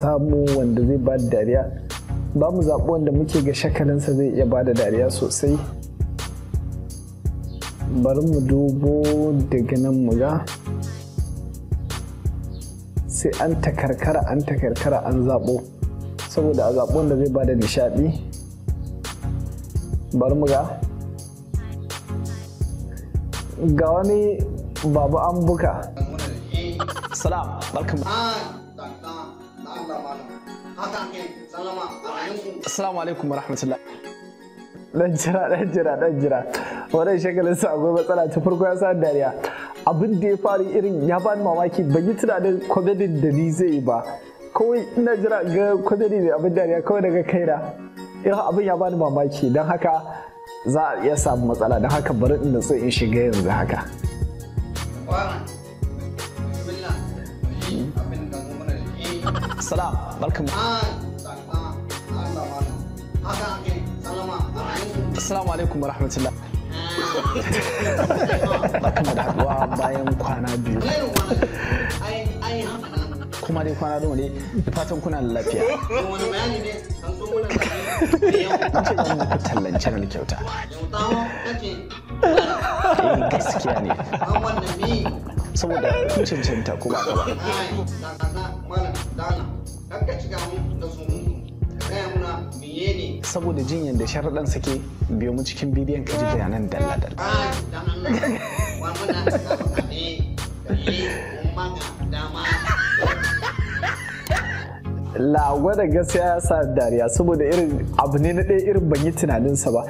Samu wanda zai ba da dariya. Ba mu zaɓi wanda muke ga shakalinsa zai iya ba da dariya sosai. Bari mu dubo daga nan mu ga. Sai an takarkara, an takarkara, an zaɓo, saboda a zaɓo wanda zai ba da nishaɗi. Bari mu ga. Ga wani babu an buka. Salam, barkan. Assalamu alaikum warahmatullah. Dan jira, dan jira, dan jira. Wannan shagalin sa akwai matsala. Ta farko ya sa dariya. Abin da ya faru irin ya bani mamaki, ban yi tunanin comedy da ni zai yi ba. Kawai ina jira ga comedy mai abin dariya, kawai daga kaina. Irin abin ya bani mamaki, don haka za a iya samun matsala, don haka bari in natsu in shiga yanzu haka. Salam, barkan. Assalamu alaikum warahmatullah. Barkanmu da haduwa bayan kwana 2. Kuma dai kwana nawa ne, da fatan kuna da lafiya. Mun ce zan muku tallan channel kyauta. Eh, gaskiya ne. Saboda kun cancanta, ko ba ba? Saboda jin yadda sharaɗan suke, biyo mu cikin bidiyon ka ji bayanan dalla-dalla. Lagwada gaskiya ya sa dariya, saboda irin abu ne na ɗaya irin ban yi tunaninsa ba.